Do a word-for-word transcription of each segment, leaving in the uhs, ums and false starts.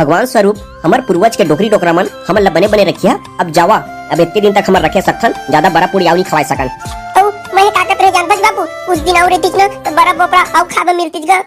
भगवान स्वरूप हमर पूर्वज के डोकरी डोकरा मन हमन ला बने बने रखिया। अब जावा, अब इतने दिन तक हमर रखे सकथन, ज्यादा बरा पूड़ी आऊ नहीं खवाए सकन। अउ मैं का कहत रहे जानबस बाबू, कुछ दिन आऊ रहितिस ना तो बरा बोपरा आऊ खाबे मिलतिस गा।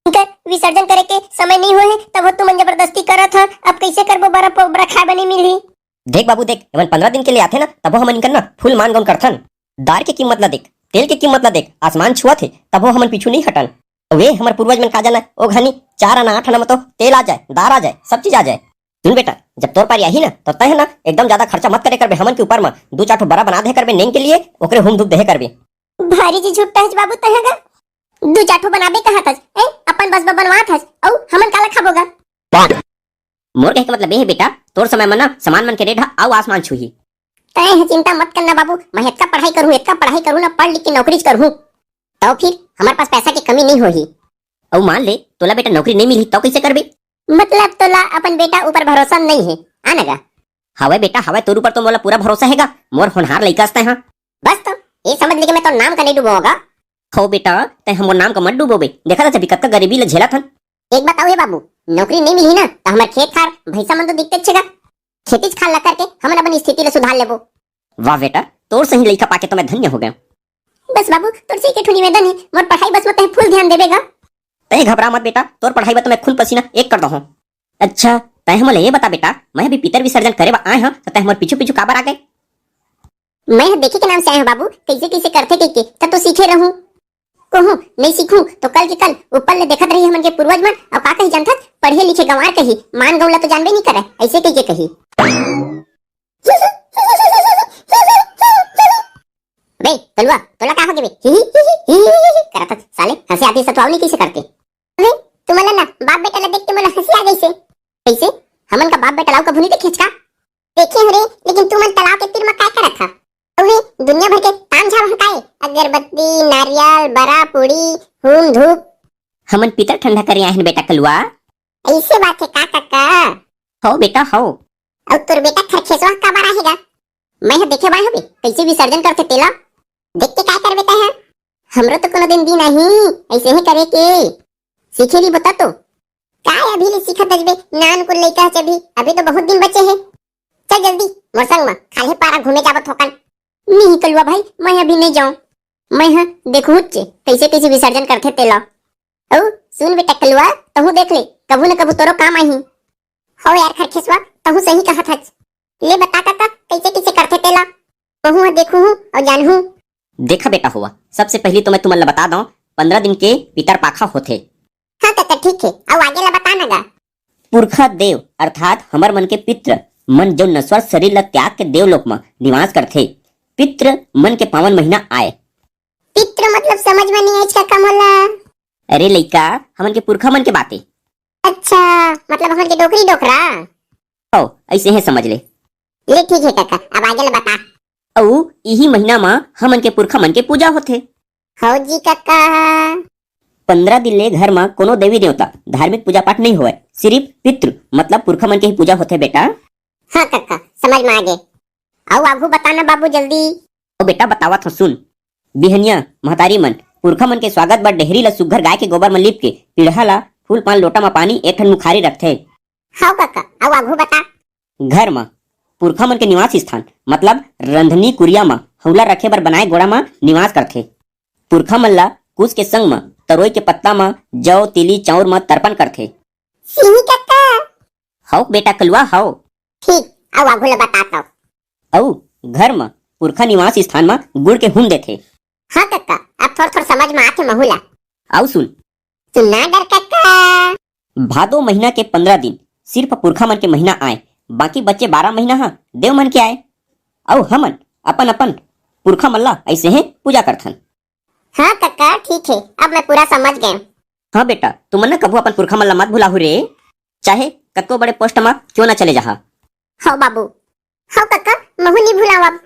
इनकर विसर्जन करे के समय नहीं होए हे, तब तुमन जबरदस्ती करत ह। अब कैसे करबो, बरा बोपरा खाए बर नहीं मिलही। देख बाबू देख, एमन पंद्रह दिन के लिए आथे ना, तबो हमन इनकर ना फुल मान गौन करथन। दार के कीमत ला देख, तेल के कीमत ला देख, आसमान छुअत हे, तबो हमन पीछू नहीं हटन। वे हमर पूर्वज मन का जाना, ओ घनी चार आना आठ आना में तो तेल आ जाए, दार आ जाए, सब चीज आ जाए। सुन बेटा, जब तोर पारी आही ना, तो तय ना एकदम ज्यादा खर्चा मत करे करबे हमन के ऊपर में। दू चार ठो बरा बना दे करबे नेंग के लिए, ओकरे हुम धूप दे करबे। भारी जी झुट्टा हच बाबू तय गा। दू चार ठो बनाबे कहत हच, ए, अपन बस बर बनवात हच, अउ हमन काला खाबो गा? मोर कहे के मतलब ये है बेटा, तोर समय में ना सामान मन के रेट हा आऊ आसमान छूही। तय ह चिंता मत करना बाबू, मैं इतना पढ़ाई करूँ, इतना पढ़ाई करूँ ना, पढ़ लिख के नौकरी करूँ, तो फिर हमारे पास पैसा की कमी नहीं होही। अउ मान ले तोला बेटा नौकरी नहीं मिली तो कैसे करबे? मतलब तोला अपन बेटा ऊपर भरोसा नहीं है, आना गा? हवय बेटा हवय, तोर ऊपर तो मोला पूरा भरोसा हैगा, मोर होनहार लइका हस तैं हा। बस तो ये समझ ले कि मैं तो नाम का नहीं डूबोगा। हो बेटा, तैं हमर नाम का मत डूबोबे, देखा था जब कतका गरीबी ले झेला थन। एक बात अउ हे बाबू, नौकरी नहीं मिली ना तो हमारे खेत खार भैंसा मन तो दिखते छेगा। खेतीच खार ला करके हमन अपन स्थिति ला सुधार लेबो। वाह बेटा, तोर सही लइका पाके तो मैं धन्य हो गया। बस बाबू, तोर से एक ठो निवेदन है, मोर पढ़ाई बस में तैं फुल ध्यान देबे गा। तैं घबरा मत बेटा, तोर पढ़ाई बर तो मैं खून पसीना एक कर दहूं। अच्छा, तैं हमला ये बता बेटा, मैं अभी पितर विसर्जन करे बर आए हूं, तो तैं हमर पीछू पीछू काबर आ गए? मैं ह देखे के नाम से आए हूं बाबू, कैसे कैसे करथे कह के, त तो सीखे रहूं। कहूं नहीं सीखूं तो कल के कल ऊपर ले देखत रही हमन के पूर्वज मन, अउ का कही जानथस, पढ़े लिखे गंवार कही, मान गौला तो जानबे नहीं करे, ऐसे कह के कही। बे कलुआ, तोला का हो गे बे? ही ही ही ही ही ही ही करत हस। साले, हंसे आती सतुआव नहीं कैसे करते? अरे, तुमन ला ना बाप बेटा ला देख के मोला हंसी आ गई से। कैसे? हमन का बाप बेटा ला कभू नहीं देखे हच का? देखे हूं रे, लेकिन तुमन तालाब के तीर म काय करत हा? अरे, दुनिया भर के ताम झाम हकाए, अगरबत्ती, नारियल, बरा, पूड़ी, हूम, धूप। हमन पीतर ठंडा करे आए हन बेटा कलुआ। ऐसे बात है का काका? हो बेटा हो। अउ तोर बेटा खरखेसवा काबर आहे गा? मैं ह देखे बर हवे, कैसे विसर्जन करथे तेला। देख के काय करबे तैं ह? हमरो तो कोनो दिन दिन आही, ऐसे ही करे के। सीखे रहिबो त तो। काय अभी ले सीखत हचबे, नान कुन लइका हच अभी, अभी तो बहुत दिन बचे हे। चल जल्दी, मोर संग म, खाल्हे पारा घूमे जाबो थोकन। नहीं कलुआ भाई, मैं अभी नहीं जाऊं। मैं ह देखहूं चे, कैसे कैसे विसर्जन करथे तेला। अउ सुन बेटा कलुआ, तहूं देख ले, कभू न कभू तोरो काम आही। हो यार खरखेसवा, तहूं सही कहत हच। ले बता काका, कैसे कैसे करथे तेला? कहूं ह देखहूं अउ जानहूं। देखा बेटा होवा, सबसे पहली तो मैं तुमन ला बता दऊं, पंद्रह दिन के पितर पाखा होथे। हाँ काका, ठीक है, अउ आगे ला बता ना गा। पुरखा देव अर्थात हमर मन के पित्र मन जो नश्वर शरीर ला त्याग के देवलोक म निवास करथे, पित्र मन के पावन महीना आय। पित्र मतलब समझ में नहीं आइस काका मोला। अरे लइका, हमन के पुरखा मन के बात ए। अच्छा, मतलब हमन के डोकरी डोकरा। हो, ऐसे ही समझ ले। ले ठीक है काका, अब आगे ले बता। अउ इही महीना म हमन के पुरखा मन के पूजा होथे। हो जी काका। पंद्रह दिन ले घर म कोनो देवी देवता, धार्मिक पूजा पाठ नहीं होवय, सिर्फ पितृ मतलब पुरखा मन के ही पूजा होथे बेटा। हाँ काका, समझ में आ गे। अउ आगू बताना बाबू जल्दी। ओ बेटा बतावत हूँ सुन। बिहनिया महतारी मन पुरखा मन के स्वागत बर डेहरी ला सुग्घर गाय के गोबर म लीप के पीढ़ा ला फूल पान लोटा म पानी एक ठन मुखारी रखथे। हव काका, अउ आगू बता। घर म पुरखा मन के निवास स्थान मतलब रंधनी कुरिया म हौला रखे बर बनाए गोड़ा म निवास करथे। पुरखा मन ला कुश के संग म तरोई के पत्ता म जौ, तिली, चाउर म तर्पण करथे। सिही काका। हव बेटा कलुआ हव। ठीक, अउ आगू ला बतात हव। अउ घर म पुरखा निवास स्थान म गुड़ के हुम देथे। हाँ काका, अब थोर थोर समझ म आथे महू ला। अउ सुन। सुना डर काका। भादो महीना के पंद्रह दिन सिर्फ पुरखा मन के महीना आय, बाकी बचे बारह महीना ह देव मन के आय। अउ हमन अपन अपन पुरखा मन ला ऐसे ही पूजा करथन। हाँ काका, ठीक है, अब मैं पूरा समझ गए। हाँ बेटा, तुमन न कभू अपन पुरखा मन ला मत भुलाहू रे, चाहे कतको बड़े पोस्ट म क्यों न चले जाहा। हव बाबू। हव काका, महू नी भुलावब।